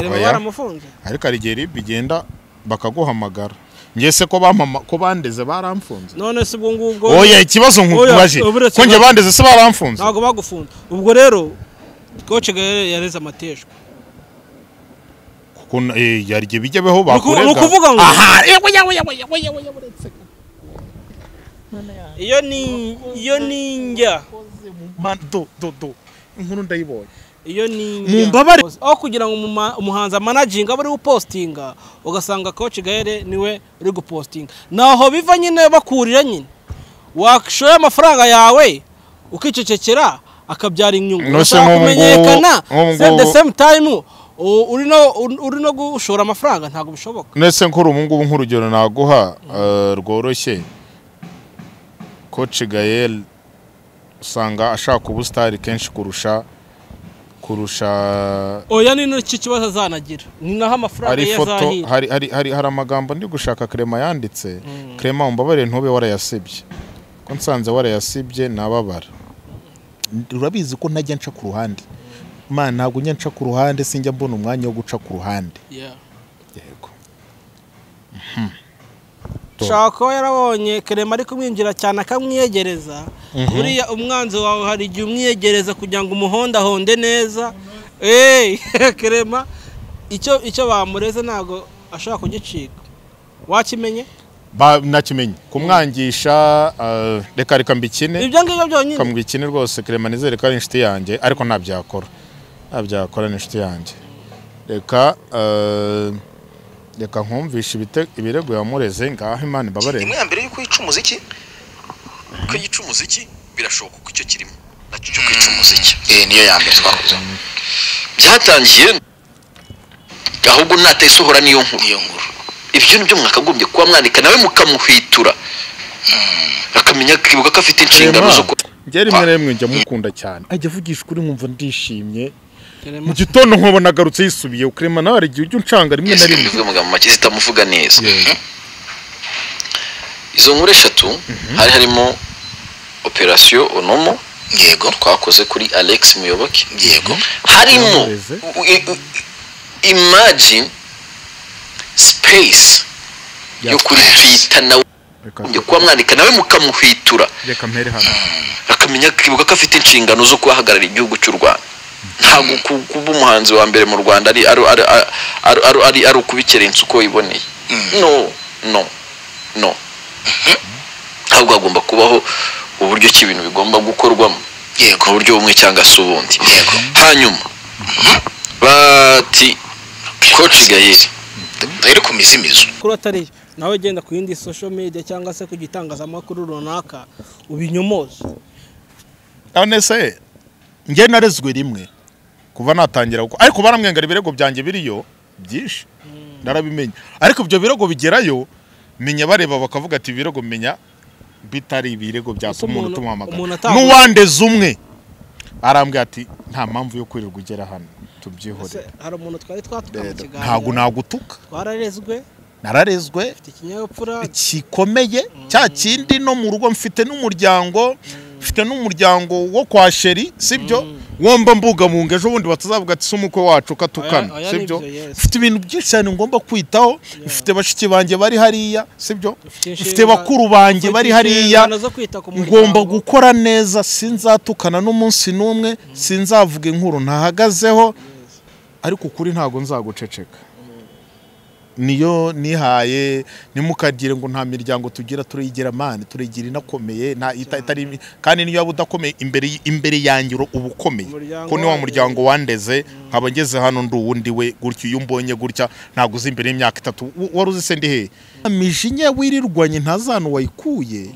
Baramufunze. Ariko ari gihe RIB igenda bakaguhamagara. Nge se ko bampama ko bandeze baramfunze. None se ubwo ngubwo. Oya ikibazo nkubaje. Ko nge bandeze se baramfunze. Ntago bagufunze. Ubwo rero Coach Gael yareze amateshwa. Kuko yarye bijyebeho bakorega. Nukuvuga ngo aha oya uretse. Iyo ninjya man do inkuru ndayibonye. Iyo ni mumbabare aho kugira ngo umuhanzi managing aba ari upostinga ugasanga Coach Gael niwe uri gupostinga naho biva nyine bakurira nyine wakishoye amafaranga yawe ukicecekera akabyara inyungu kumenyekana at the same time uri no gushora amafaranga ntago bishoboka. Nese nkuru ubu ngubu nk'urugero naguha rworoshye Coach Gael usanga ashaka ubustari kenshi kurusha oya ni n'iki kibazo azanagira ni naho amafaranga yazahira. Hari amagambo ndi gushaka Clement yanditse. Clement umbabare ntube warayasibye ko nsanze warayasibye nababara. Urabizi ko ntajya nca ku ruhande man, ntabwo njya nca ku ruhande, sinjya mbona umwanya wo guca ku ruhande. Yego. Shaka yarabonye Clement ari kumwinjira cyane akamwiyegereza. Buriya umwanzi wawe hari igihe umwiyegereza kugira ngo umuhonda honde neza. Clement icyo bamureze ntago ashaka kugicika. Wakimenye? Ba nakimenye kumwangisha. Reka mbikine ibyo ngibyo byonyine kamubikine rwose. Clement nizere ko ari inshuti yanjye ariko ntabyakora ni inshuti yanjye. Reka reka nkumvisha ibirego yamureze ngaho. Imana ibabarire. Imwe ya mbere yuko yica umuziki, ko yica umuziki birashoboka ko icyo kirimo nacyo cyo kwica umuziki. Niyo ya mbere twakoze byatangiye ahubwo natayisohora niyo nkuru. Ibyo nibyo mwakagombye kuba mwandika nawe mukamuhwitura akamenya kibuka ko afite inshingano zo njye rimwe na rimwe njya mukunda cyane ajya avugisha ukuri nkumva ndishimye. Mu gitondo nkobona agarutse yisubiye. Clement nawe ari igihe ujya uncanga rimwe na rimwe bivuga amagambo make zitamuvuga neza. Izo nkuru eshatu hari harimo operation Onomo, yego, twakoze kuri Alex Muyoboke, yego, harimo imagine space yo kuri Twitter nawe kuba mwandika nawe mukamuhwitura reka mpere hano akamenya kibuka ko afite inshingano zo kubahagarara igihugu cy'u Rwanda. Ntabwo kuba umuhanzi wa mbere mu Rwanda ari ukubikerensa uko wiboneye. No ahubwo hagomba kubaho uburyo ki ibintu bigomba gukorwamo, yego, uburyo bumwe cyangwa se ubundi. Hanyuma bati Coach Gael rero ku mizimizo kuri atari nawe genda ku yindi social media cyangwa se ku gitangazamakuru runaka ubinyomoze. None se nge narezwe rimwe kuva natangira ariko baramwengara ibirego byanjye biriyo byinshi narabimenye, ariko ibyo birego bigerayo menya bareba bakavuga ati ibirego menya bitari ibirego byatuma umuntu tumuhamagara. N'uwandeze umwe arambwira ati nta mpamvu yo kwirirwa ugera hano tubyihorere. Hari umuntu twari twatuka mu kiganiro, ntago nagutuka, twararezwe, nararezwe mfite ikinyabupfura gikomeye cya kindi no mu rugo mfite n'umuryango, mfite n'umuryango wo kwa Sheri, sibyo womba mbuga munga ejo bundi batazavuga ati sumukwe wacu katukana, sibyo mfite ibintu byinshi cyane ngomba kwitaho, mfite bashiki banjye bari hariya, sibyo mfite bakuru banjye bari hariya, ngomba gukora neza, sinzatukana n'umunsi n'umwe, sinzavuga inkuru ntahagazeho, ariko ukuri ntago nzaguceceka. Niyo nihaye nimukagire ngo nta miryango tugira, turigira mani, turigira inakomeye nta itari, kandi niyo yaba udakomeye imbere yanjye ubukomeye ko ni wa muryango wandeze nkaba ngeze hano ndi uwundi we gutyo. Iyo umbonye gutya ntago uzi imbere y'imyaka itatu wari uzi se ndi he mijinya wirirwanye ntazanu wayikuye.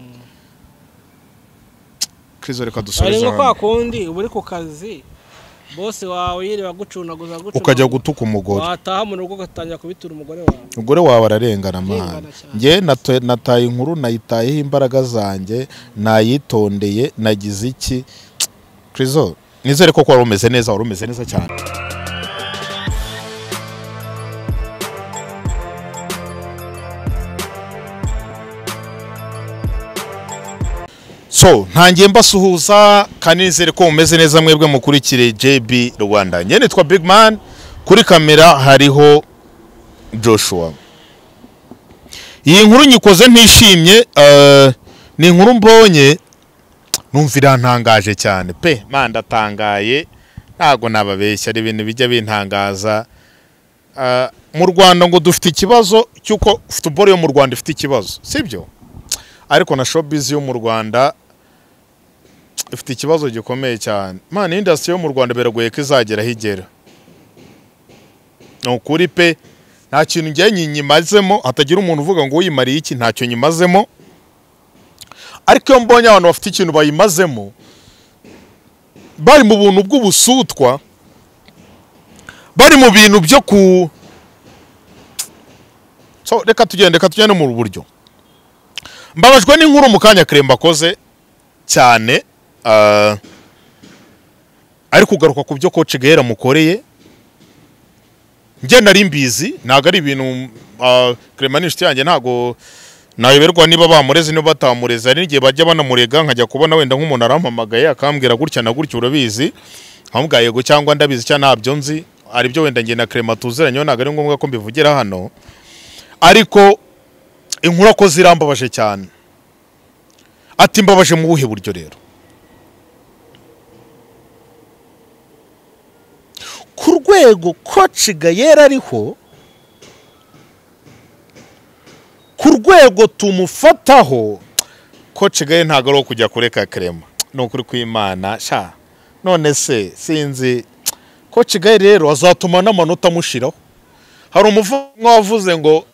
Krizo reka dusubize hano. Ari kundi uri ku kazi bose wawe yireba gucunaguza gucunaguza ukajya gutuka umugore, wataha mu rugo ugatangira kubitura umugore wawe. Umugore wawe ararengana mwana. Nge nataye inkuru nayitayeho imbaraga zanjye, nayitondeye, nagize iki. Krizo nizere ko wari umeze neza, wari umeze neza cyane. So ntangiye mbasuhuza kandi nizere ko mumeze neza mwebwe mukurikire JB Rwanda. Njye nitwa Big Man, Kuri kamera hariho Joshua. Iyi nkuru nyikoze ntishimye, ni inkuru mbonye numva irantangaje cyane pe, man ndatangaye, ntago nababeshya, ari ibintu bijya bintangaza. Mu Rwanda ngo dufite ikibazo cy'uko football yo mu Rwanda ifite ikibazo, sibyo? Ariko na showbiz yo mu Rwanda ifite ikibazo gikomeye cyane. Man, industry yo mu Rwanda biragoye ko izagera higera. Ni ukuri pe, nta kintu njye nyimazemo, hatagira umuntu uvuga ngo uyimariye iki, ntacyo nyimazemo. Ariko iyo mbonye abantu bafite ikintu bayimazemo bari mu buntu bw'ubusutwa, bari mu bintu byo ku so reka tugende mu buryo. Mbabajwe n'inkuru mu kanya Clement akoze cyane, ari kugaruka ku byo Coach Gael amukoreye. Njye nari mbizi, ntago ari ibintu Clement ni inshuti yanjye, ntago nayoberwa niba bamureze niba batamureze. Hari n'igihe bajya banamurega nkajya kubona wenda nk'umuntu arampamagaye akambwira gutya na gutya, urabizi, nkamubwira yego cyangwa ndabizi cyangwa ntabyo nzi. Ari byo wenda njye na Clement tuziranye, ntago ari ngombwa ko mbivugira hano. Ariko inkuru ko zirambabaje cyane. Ati mbabaje mu buhe buryo rero? Ku rwego Coach Gael ariho, ku rwego tumufataho, Coach Gael ntago ari kujya kureka Clement. Ni ukuri kw'Imana sha. None se sinzi Coach Gael rero azatuma n'amanota amushiraho. Hari umuvumwa wavuze ngo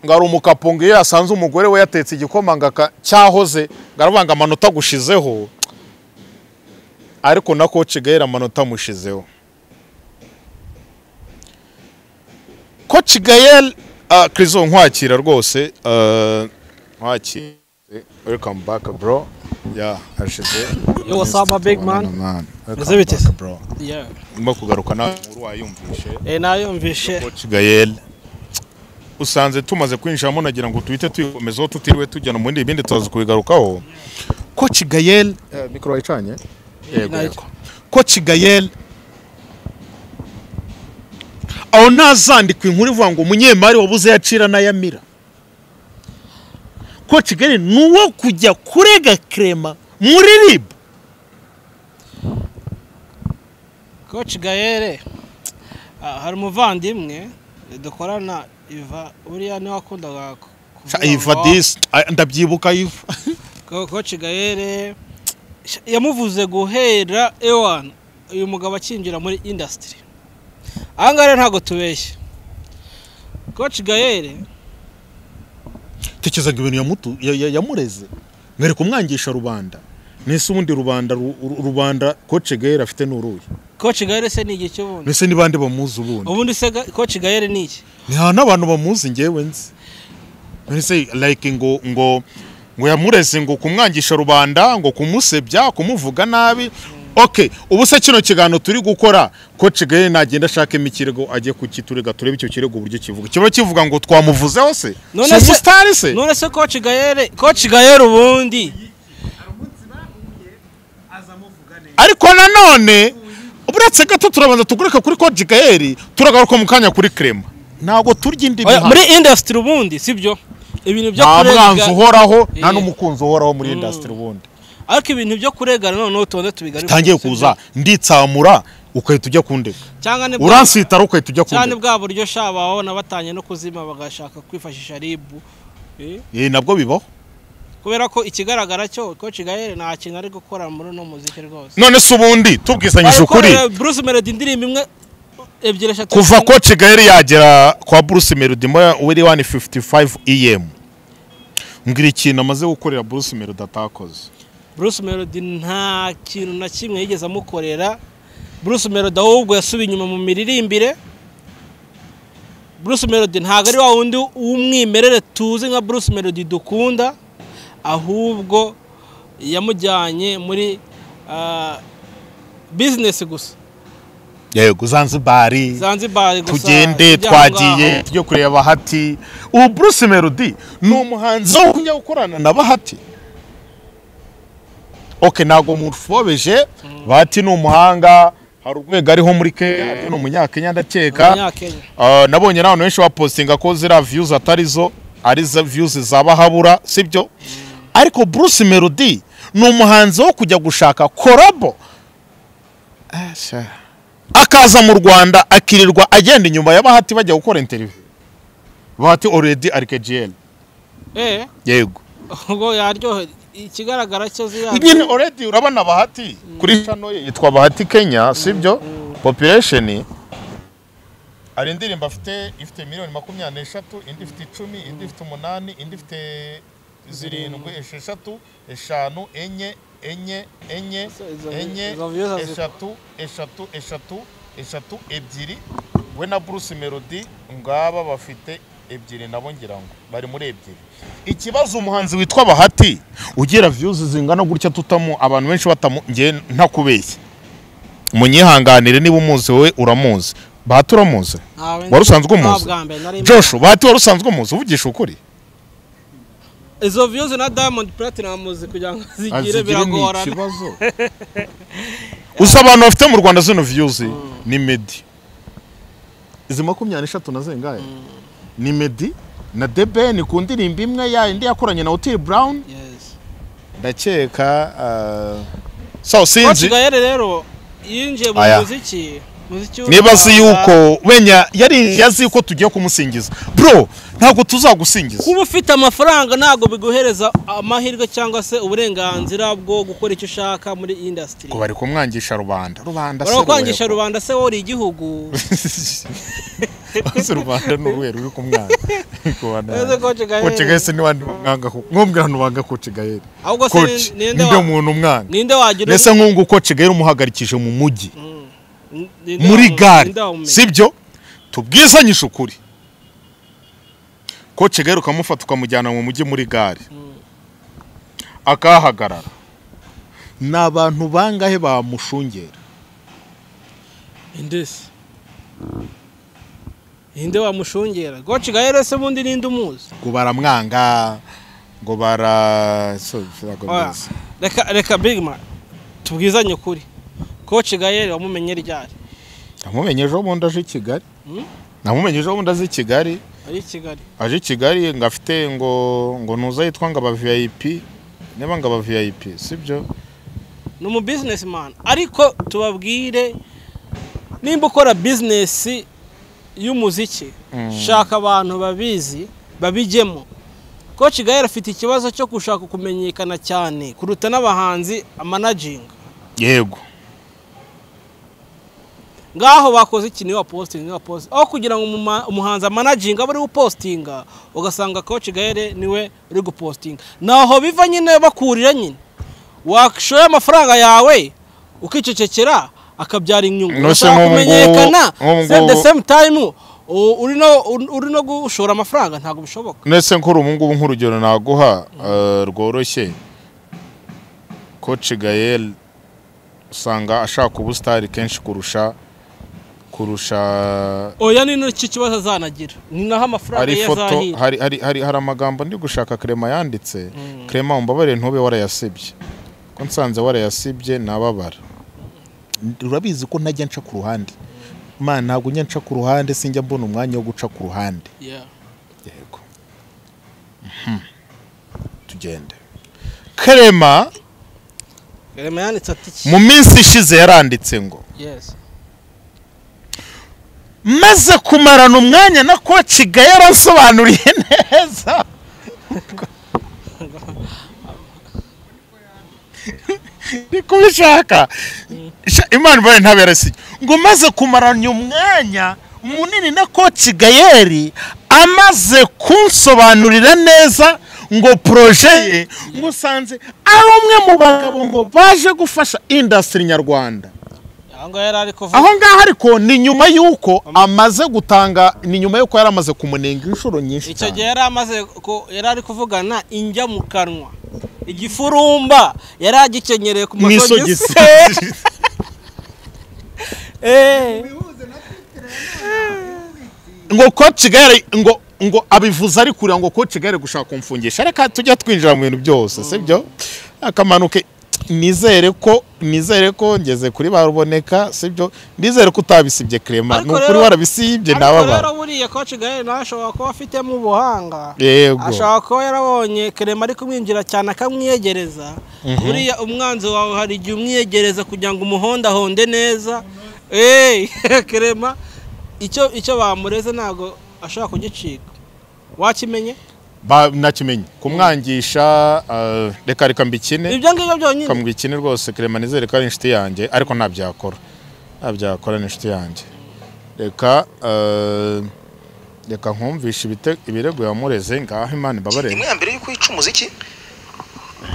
ngo ari umukapungu iyo yasanze umugore we yatetse igikoma ngaka cyahoze, ngo amanota gushizeho. Ariko na Coach Gael amanota amushizeho. Coach Gael, Krizo nkwakira rwose, nkwakira. Welcome back bro. Yeah, ashize. Yo, what's up my big man? Meze bro. Yeah. Ndimo kugaruka na nkuru wayumvishe. Nayumvishe. Coach Gael usanze tumaze kwinjiramo nagira ngo tuhite tuyikomezaho tutiriwe tujya no mu bindi tuzaza kubigarukaho. Coach Gael, micro wayicanye? Yego. Coach Gael aho ntazandikwa inkuru ivuga ngo umunyemari wabuze yacira n'ayamira. Coach Gael nuwo kujya kurega Clement muri RIB. Coach Gael hari umuvandimwe dukorana Iva, uriya niwe wakundaga kuvuga Iva this, ndabyibuka Iva. Coach Gael yamuvuze guhera ewan uyu mugabo akinjira muri industry. Aha ngaha ntago tubeshye. Coach Gael tekereza ngo ibintu yamureze mwere kumwangisha rubanda. Nese ubundi rubanda Coach Gael afite n'uruye. Coach Gael se ni iki ubundi? Nese ni bande bamuzi ubundi? Ubundi se Coach Gael ni iki? Ni ha n'abantu bamuzi ngewe nzi. Nese like ngo ngo ngo yamureze ngo kumwangisha rubanda, ngo kumusebya, kumuvuga nabi. Okay, ubu se kino kiganiro turi gukora Coach Gael nagenda ashaka imikirego agiye kukiturega turebe icyo kirego uburyo kivuga. Kiba kivuga ngo twamuvuzeho se? None se star se? None se Coach Gael ubundi Ariko nanone uretse gato turabanza tugureka kuri Coach Gael, turagaruka mu kanya kuri Clement. Ntago turya indi mihanda. Muri industry ubundi sibyo? Ibintu byo kurega. Nta mwanzi uhoraho, nta n'umukunzi uhoraho muri industry ubundi. Ariko ibintu byo kuregana none tubanze tubigaruke. Tangiye kuza nditsamura ukahita ujya kundega. Uransitara ukahita ujya kundega. Cyane bwa buryo shabaho nabatanye no kuzima bagashaka kwifashisha RIB. Nabwo bibaho. Kubera ko ikigaragara cyo Coach Gael nta kintu ari gukora muri no muziki rwose. None se ubundi tubwizanyije ukuri. Bruce Melody indirimbo imwe ebyiri eshatu. Kuva Coach Gael yagera kwa Bruce Melody muri 155 EM. Ngira ikintu amaze gukorera Bruce Melody atakoze. Bruce Melody nta kintu na kimwe yigeze amukorera. Bruce Melody ahubwo yasubiye inyuma mu miririmbire. Bruce Melody ntago ari wa wundi w'umwimerere tuzi nka Bruce Melody dukunda, ahubwo yamujyanye muri business gusa. Yego, Zanzibar gusa. Tugende twagiye tujye kureba Bahati. Ubu Bruce Melody ni umuhanzi wo kujya gukorana na Bahati. Okay, ntago mufobeje, Bahati ni umuhanga, Hari urwego ariho muri Kenya, ni umunyakenya ndakeka. Nabonye n'abantu benshi bapostinga ko zira views atari zo, ari za views zaba habura, sibyo? Ariko Bruce Melody ni umuhanzi wo kujya gushaka collabo, akaza mu Rwanda akirirwa agenda inyuma ya Bahati bajya gukora interview. Bahati already ari KGL. Yego. Ubwo yaryohe ikigaragara cyo zira. Nyine already urabona Bahati kuri channel ye yitwa Bahati Kenya, sibyo? Population ari indirimbo afite ifite miliyoni 23, indi ifite 10, indi ifite 8, indi ifite 7, 6, 5, 4, 4, 4, 4, 3, 3, 3, 3, 2. We na Bruce Melody ngaba bafite 2 nabo ngira ngo bari muri 2. Ikibazo umuhanzi witwa Bahati ugira views zingana gutya tutamu abantu benshi batamu, nge ntakubeshye munyihanganire niba umuzi wowe uramuzi. Bahati uramuzi? Wari usanzwe umuzi? Joshua, Bahati wari usanzwe umuzi? Uvugisha ukuri. Izo views na Diamond Platinum kugira ngo zigire biragorana. Ikibazo usa abantu bafite mu Rwanda zino views ni Meddy. Izi 23 na zingahe? Ni Meddy na The Ben ku ndirimbo imwe ya indi yakoranye na Otile Brown. Yes. Ndakeka so sinzi. Coach Gael rero yinjiye mu muziki. Niba yuko wenya yari yazi ko tugiye kumusingiza. Bro, ntabwo tuzagusingiza. Kuba ufite amafaranga ntabwo biguhereza amahirwe cyangwa se uburenganzira bwo gukora icyo ushaka muri industry. Ko bari kumwangisha rubanda. Rubanda se. Barakwangisha rubanda se wori igihugu. Ase rubanda n'uruwe ruri kumwanga. Coach Gael se ni wandi mwanga ko. Ngombwa hano banga Coach Gael. Ahubwo se ninde umuntu umwanga? Ninde wagira? Nese nkungu Coach Gael umuhagarikije mu mujyi. Muri gare, sibyo? Tubwizanyishe ukuri. Coach Gael ukamufata ukamujyana mu mujyi muri gare, akahagarara, n'abantu bangahe bamushungera? Indese inde wamushungera? Coach Gael se bundi ninde umuzi? Ngo baramwanga, ngo bara reka big man tubwizanye ukuri. Coach Gael wamumenye ryari? Namumenye ejo bundi aje i Kigali. Namumenye ejo bundi aje i Kigali. Ari Kigali. Aje i Kigali ngafite ngo nuza yitwa ngo aba VIP, niba ngo aba VIP, sibyo? Ni umu businessman, ariko tubabwire nimba ukora business y'umuziki, shaka abantu babizi babijyemo. Coach Gael afite ikibazo cyo gushaka kumenyekana cyane kuruta n'abahanzi amanaging. Yego. Ngaho bakoze iki ni wa posting ni wa post. Aho kugira ngo umuhanzi managing abe ari upostinga, ugasanga Coach Gael niwe uri gupostinga. Naho biva nyine bakurira nyine. Washoye amafaranga yawe ukicecekera akabyara inyungu. Kumenyekana at the same time uri no gushora amafaranga ntago bishoboka. Nese nkuru ubu ngubu nk'urugero naguha rworoshye. Coach Gael usanga ashaka ubustari kenshi kurusha oya ni n'iki kibazo azanagira ni naho amafaranga yazahira. Hari amagambo ndi gushaka Clement yanditse. Clement umbabare ntube warayasibye, ko nsanze warayasibye nababara. Urabizi ko ntajya nca ku ruhande. Man ntabwo njya nca ku ruhande, sinjya mbona umwanya wo guca ku ruhande. Yego. Tugende. Clement yanditse ati mu minsi ishize yaranditse ngo yes maze kumarana umwanya na Coach Gael yaransobanuriye neza. Ni kubishaka Imana bari ntaberasi ngo maze kumarana umwanya munini na Coach Gael amaze kunsobanurira neza ngo projet ye ngo sanze ari umwe mu bagabo ngo baje gufasha industry nyarwanda. Aho ngaho ariko ni nyuma yuko amaze gutanga, ni nyuma yuko yaramaze kumunenga inshuro nyinshi. Icyo gihe yaramaze yari kuvugana injya mu kanwa, igifurumba yari agikenyereye ku masogisi. Ngo Coach Gael ngo abivuza ari kurira ngo Coach Gael gushaka kumfungisha. Reka tujya twinjira mu bintu byose, sibyo? Akamanuke Nizere ko ngeze kuri baruboneka, sibyo? Nizere ko utabisibye Clement, nukuri warabisibye nababa. Ariko rero buriya Coach Gael nawe ashobora kuba afitemo ubuhanga, ashobora kuba yarabonye Clement ari kumwinjira cyane akamwiyegereza. Buriya umwanzi wawe hari igihe umwiyegereza kugira ngo umuhondahonde neza. Clement icyo bamureze ntago ashobora kugicika. Wakimenye? Nakimenye kumwangisha. Reka mbikine ibyo ngibyo byonyine, kamwikine rwose. Clement nizere ko ari inshuti yanjye, ariko ntabyakora ni inshuti yanjye. Reka nkumvishe ibirego yamureze ngaho. Imana imbabarire. Imwe ya mbere yuko yica umuziki,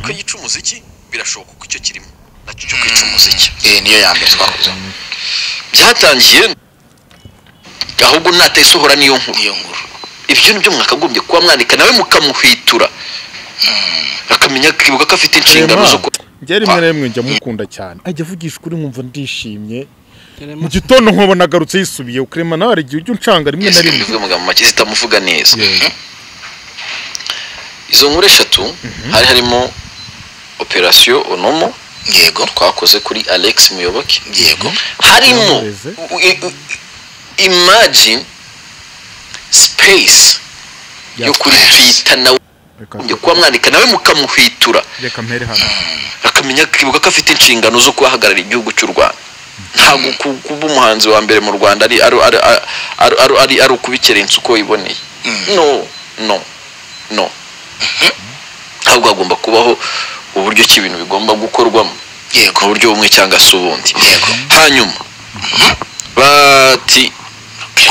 ko yica umuziki birashoboka ko icyo kirimo nacyo cyo kwica umuziki. Niyo ya mbere twakoze byatangiye, ahubwo natayisohora niyo nkuru. Ibyo nibyo mwakagombye kuba mwandika nawe mukamuhwitura, akamenya akibuka ko afite inshingano zo njye rimwe na rimwe njya mukunda cyane, ajya avugisha ukuri nkumva ndishimye. Mu gitondo nkobona agarutse yisubiye. Clement nawe hari igihe ujya uncanga rimwe na rimwe. Bivuga amagambo make zitamuvuga neza. Izo nkuru eshatu hari harimo operation Onomo, yego, twakoze kuri Alex Muyoboke, yego, harimo imagine space yo kuri Twitter nawe kuba mwandika nawe mukamuhwitura, akamenya akibuka ko afite inshingano zo kubahagararira igihugu cy'u Rwanda. Ntabwo kuba umuhanzi wa mbere mu Rwanda ari ukubikerensa uko wiboneye. No, ahubwo hagomba kubaho uburyo ki ibintu bigomba gukorwamo, yego, uburyo bumwe cyangwa se ubundi. Hanyuma bati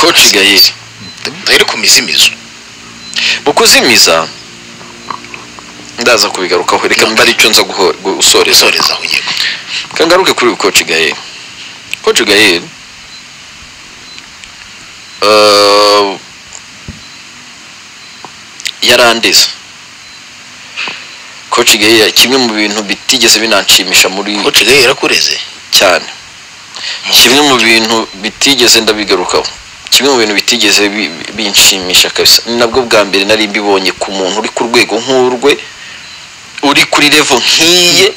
Coach Gael dore ku mizimizo, mu kuzimiza ndaza kubigarukaho, reka mbari icyo nza gusoreza. Yego, kangaruke kuri Coach Gael. Coach Gael yarandeze. Coach Gael kimwe mu bintu bitigeze binanshimisha muri Coach Gael yarakureze cyane, kimwe mu bintu bitigeze ndabigarukaho, kimwe mu bintu bitigeze binshimisha kabisa, ni nabwo bwa mbere nari mbibonye ku muntu uri ku rwego nk'urwe, uri kuri level nkiye,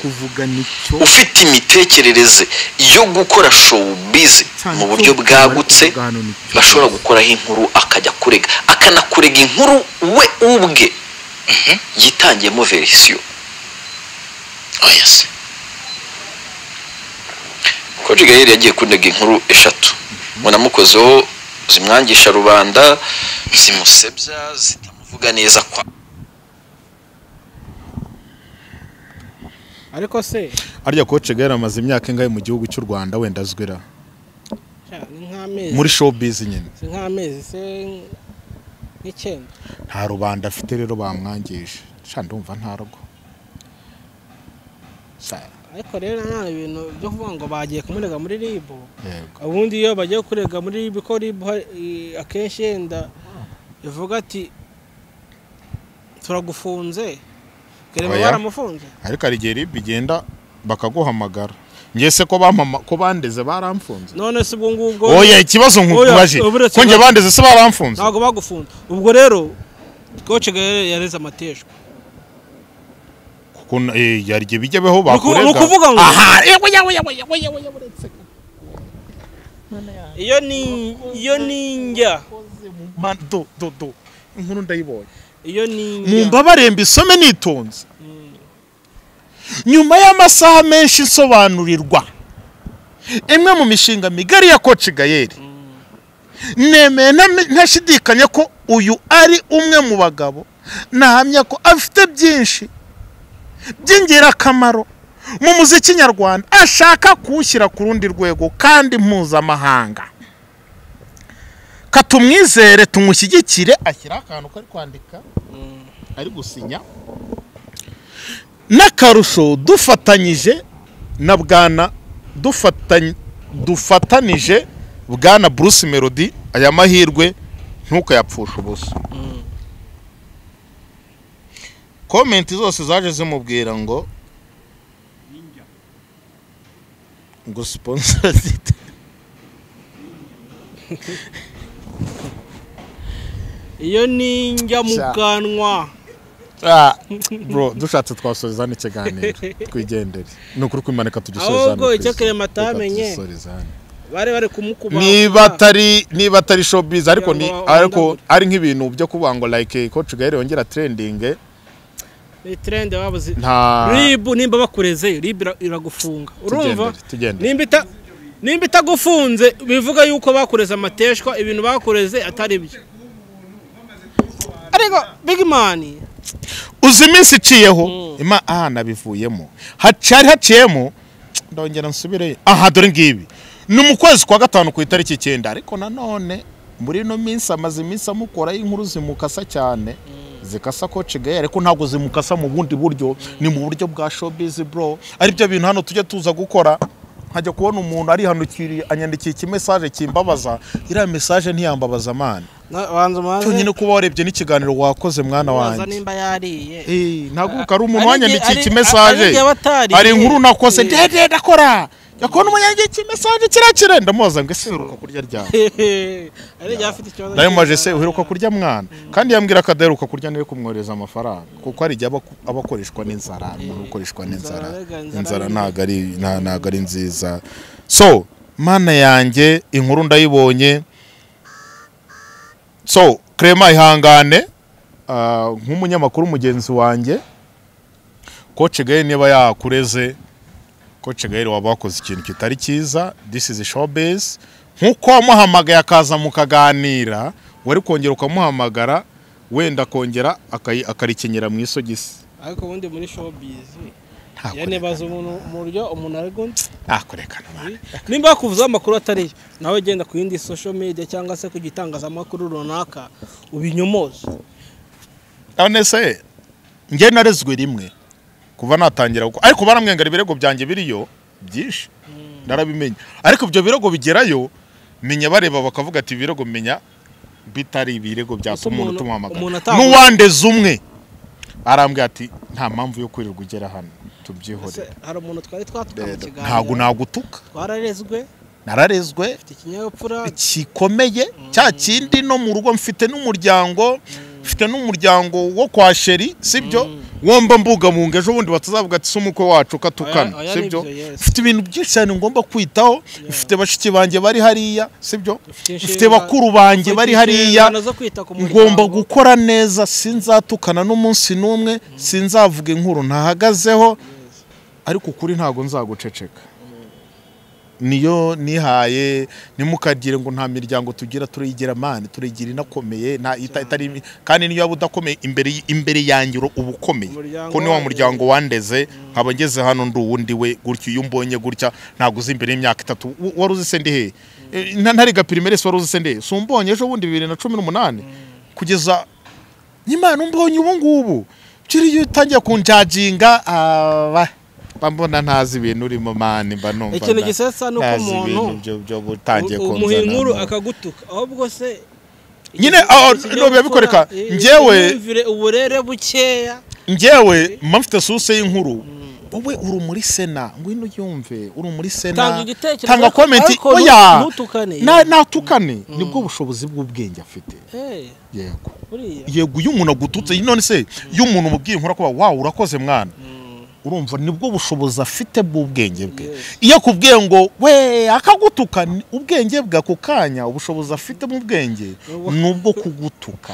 ufite imitekerereze yo gukora showbiz mu buryo bwagutse, bashobora gukoraho inkuru akajya kurega, akanakurega inkuru we ubwe yitangiyemo verisiyo. Coach Gael yagiye kunega inkuru eshatu, munamukozeho zimwangisha rubanda, zimusebya, zitamuvuga neza kwa. Ariko se arya Coach Gael amaze imyaka ingahe mu gihugu cy'u Rwanda wenda azwira muri showbiz nyine? Si nk'amezi se nk'icyenda. Nta rubanda afite rero bamwangisha, sha ndumva nta rugo. Ariko rero nta ibintu byo kuvuga ngo bagiye kumurega muri RIB. Ubundi iyo bagiye kurega muri RIB, ko RIB akenshi yenda ivuga ati turagufunze, Clement baramufunze. Ariko hari igihe RIB igenda bakaguhamagara. Njye se ko bampama ko bandeze baramfunze. None se ubwo ngubwo oya ikibazo nkubaje ko njye bandeze se baramfunze? Ntabwo bagufunze. Ubwo rero Coach Gael yareze amateshwa kuko yarye bijyebeho bakorega. Nukuvuga ngo aha oya buretse iyo ninjya man do inkuru ndayibonye. Iyo ninjya mumbabare mbisome nitonze. Nyuma y'amasaha menshi nsobanurirwa imwe mu mishinga migari ya Coach Gael, nemeye ntashidikanya ko uyu ari umwe mu bagabo nahamya ko afite byinshi by'ingirakamaro mu muziki nyarwanda ashaka kuwushyira ku rundi rwego kandi mpuzamahanga. Katumwizere tumushyigikire. Ashyira akantu kari kwandika ari gusinya. N'akarusho dufatanyije na bwana dufatanije bwana Bruce Melody, aya mahirwe ntukayapfusha ubusa. Comment zose zaje zimubwira ngo sponsor zite. Iyo ninjya mu kanwa. Bro, dushatse twasoza n'ikiganiro twigendere. Ni ukuri kwimanika tugisoza. Ahubwo icyo Clement atamenye bari kumukuba niba atari showbiz, ariko ni ariko ari nk'ibintu byo kuvuga ngo like Coach Gael yongera trending. Ni trend wabuze. RIB nimba bakureze RIB iragufunga. Urumva? Nimba itagufunze bivuga yuko bakureze amateshwa, ibintu bakureze atari byo. Ariko big man uzi iminsi iciyeho ima nabivuyemo hacari haciyemo ndongera nsubire aha dore ngibi ni mu kwezi kwa 5 ku itariki 9. Ariko nanone muri no minsi amaze iminsi amukora inkuru zimukasa cyane zikasa Coach Gael, ariko ntabwo zimukasa mu bundi buryo, ni mu buryo bwa showbiz bro. Ari byo bintu hano tujya tuza gukora, nkajya kubona umuntu ari hanukiriye anyandikiye iki message kimbabaza, iriya message ntiyambabaza man. Cyonyine kuba warebye n'ikiganiro wakoze mwana wanjye nimba yariye ntabwo ari umuntu wanyandikiye iki message, ari inkuru nakoze ndede ndakora yakona umunyandikiye iki message kirakire ndamubaza ngo ese uheruka kurya ryari? Ndamubaje se uheruka kurya mwana? Kandi yambwira akadaheruka kurya niwe kumwohereza amafaranga, kuko hari igihe abakoreshwa n'inzara, umuntu ukoreshwa n'inzara, inzara ntago ari nziza. So mana yanjye inkuru ndayibonye. So Clement ihangane nk'umunyamakuru mugenzi wanjye, Coach Gael niba yakureze, Coach Gael waba wakoze ikintu kitari cyiza. This is showbiz. Nkuko wamuhamagaye akaza mukaganira, wari kongera ukamuhamagara wenda kongera akarikenyera mu isogisi. Ariko ubundi muri showbiz yanebaza umuntu mu buryo umuntu ari nakurekana man. Nimba bakuvuza amakuru atari nawe genda ku yindi social media cyangwa se ku gitangazamakuru runaka ubinyomoze. None se nge narezwe rimwe kuva natangira, ariko baramwengera ibirego byanjye biriyo byinshi narabimenye, ariko ibyo birego bigerayo menya bareba bakavuga ati ibirego menya bitari ibirego byatuma umuntu tumuhamagara. N'uwandeze umwe arambwira ati nta mpamvu yo kwirirwa ugera hano tubyihorere. Hari umuntu twari twatuka mu kiganiro, ntago nagutuka, twararezwe, nararezwe mfite ikinyabupfura gikomeye cya kindi no mu rugo mfite n'umuryango, mfite n'umuryango wo kwa sheri, sibyo womba mbuga ejo bundi batazavuga ati sumukwe wacu katukana, sibyo. Mfite ibintu byinshi cyane ngomba kwitaho, mfite bashiki banjye bari hariya, sibyo, mfite bakuru banjye bari hariya, ngomba gukora neza, sinzatukana n'umunsi n'umwe, sinzavuga inkuru ntahagazeho, ariko ukuri ntago nzaguceceka. Niyo nihaye nimukagire ngo nta miryango tugira, turigira mani, turigira inakomeye nta itari, kandi niyo yaba udakomeye imbere yanjye ubukomeye, ko ni wa muryango wandeze nkaba ngeze hano ndi uwundi we gutyo. Iyo umbonye gutya ntago uzi imbere y'imyaka 3 wari uzi se ndi he? Ntari ga primaire wari uzi se ndi he? Sumbonye ejo bundi 2018 kugeza Imana umbonye ubu ngubu kiri utangiye kunjajinga bambona ntazi ibintu urimo mani, mba numva ikintu gisetsa nuko umuntu byo gutangiye konzana umuhinkuru akagutuka, ahubwo se nyine no bikoreka. Njyewe uburere bukeya, njyewe mfite source y'inkuru, wowe uri muri sena ngwino yumve uri muri sena tanga comment, oya natukane, nibwo bushobozi bw'ubwenge afite. Yego yego, iyo umuntu agututse none se iyo umuntu umubwiye inkuru kuba wow urakoze mwana, urumva nibwo bushobozi afite bw'ubwenge bwe. Iyo akubwiye ngo we akagutuka, ubwenge bwe ako kanya ubushobozi afite mu bwenge nubwo kugutuka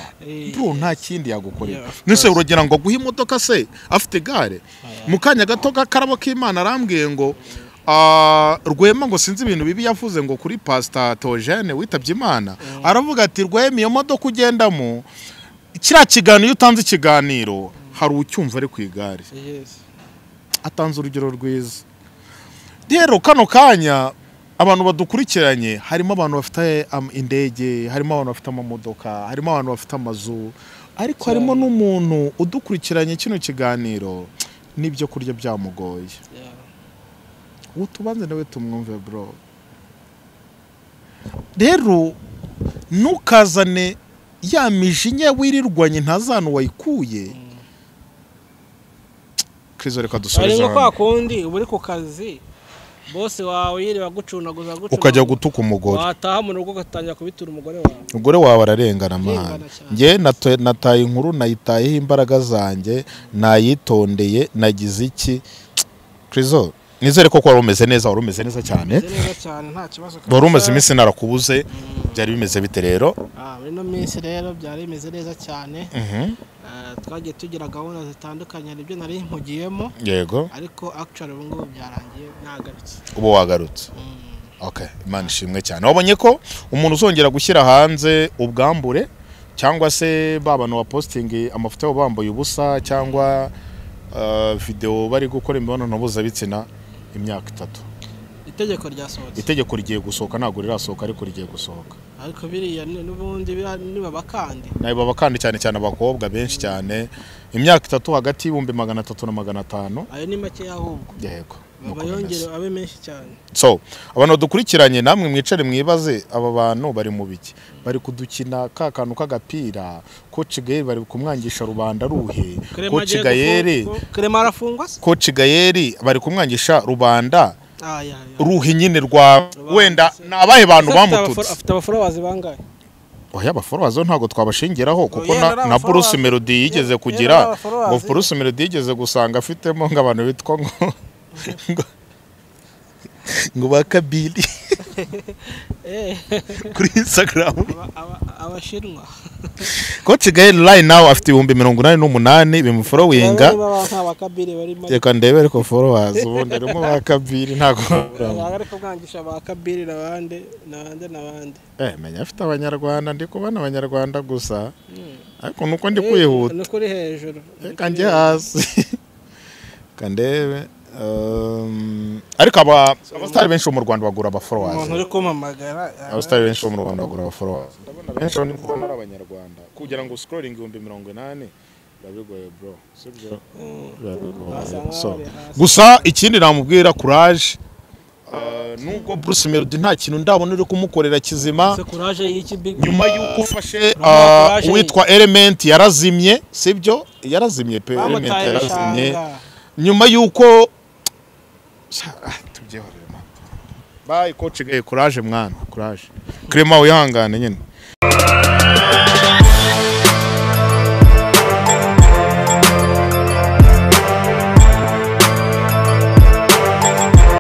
bro, nta kindi yagukorera. Nese urugera ngo guha imodoka se afite gare, mu kanya gato k'akarabo k'Imana arambwiye ngo Rwema ngo sinzi ibintu bibi yavuze ngo kuri Pastor Theogene witabye Imana, aravuga ati Rwema iyo modoka ugendamo kiriya kiganiro iyo utanze ikiganiro hari ucyumva ari ku igare. Atanze urugero rwiza. Rero kano kanya abantu badukurikiranye harimo abantu bafite indege, harimo abantu bafite amamodoka, harimo abantu bafite amazu, ariko harimo n'umuntu udukurikiranye kino kiganiro n'ibyo kurya byamugoye. Utubanze nawe tumwumve bro. Rero ntukazane ya mijinya wirirwanye ntazanu wayikuye. Krizo reka dusubize hano. Kwa kundi uba uri ku kazi Bose wawe yireba gucunaguza ukajya gutuka umugore, wataha mu rugo ugatangira kubitura umugore wawe. Umugore wawe ararengana man. Nge nataye inkuru, nayitayeho imbaraga zanjye, nayitondeye, nagize iki. Krizo, nizere ko wari umeze neza, wari umeze neza cyane. Nta kibazo. Wari umeze iminsi narakubuze, byari bimeze bite rero? Muri no minsi rero byari bimeze neza cyane. Twagiye tugira gahunda zitandukanye, nibyo nari mpugiyemo. Yego. Ariko actually ubu ngubu byarangiye nagarutse. Ubu wagarutse. Okay, Imana ishimwe cyane. Wabonye ko umuntu uzongera gushyira hanze ubwambure cyangwa se babano wa posting amafoto yabo bambaye ubusa cyangwa video bari gukora imibonano mpuzabitsina imyaka 3. Itegeko ryasohotse. Itegeko rigiye gusohoka, ntabwo rirasohoka ariko rigiye gusohoka. Ariko biriya n'ubundi niba bakandi. Nayo bakandi cyane cyane abakobwa benshi cyane. Imyaka 3 hagati y'ibihumbi 300 na 500. Ayo ni make ahubwo. Yego. Babayongere abe menshi cyane. So, abantu dukurikiranye namwe mwicare mwibaze aba bantu bari mu biki. Bari kudukina ka kantu k'agapira, Coach Gael bari kumwangisha rubanda ruhe. Coach Gael Clement arafungwa se? Coach Gael bari kumwangisha rubanda. Ruhe nyine rwa wenda nabahe bantu bamututse. Afite abafollowers bangahe? Oya, abafollowers ntago twabashingiraho kuko na Bruce Melody yigeze kugira ngo Bruce Melody yigeze gusanga afitemo ng'abantu bitwa ngo ba Kabili kuri Instagram abashinwa. Coach Gael right now afite 88,000 bimufollowinga. Reka ndebe ariko followers ubundi arimo ba Kabili ntago ariko bwangisha ba Kabili nabande nabande nabande. Menya afite abanyarwanda, ndi kubana abanyarwanda gusa. Ariko nuko ndi kwihuta. Nuko uri hejuru. Reka njye hasi. Kandebe ariko abasitari benshi bo mu Rwanda bagura aba followers. Umuntu uri kumamagara abasitari benshi bo mu Rwanda bagura aba followers. Ndabona benshi ni kubona ari abanyarwanda kugira ngo scrolling 80,000 birabigoye bro. Sibyo? So gusa ikindi namubwira courage. Nubwo Bruce Melody nta kintu ndabona uri kumukorera kizima. Nyuma yuko ufashe uwitwa Element yarazimye, sibyo? Yarazimye pe, Element yarazimye. Nyuma yuko tubyehorere man. Bye Coach Gael, courage mwana, courage. Clement wihangane nyine.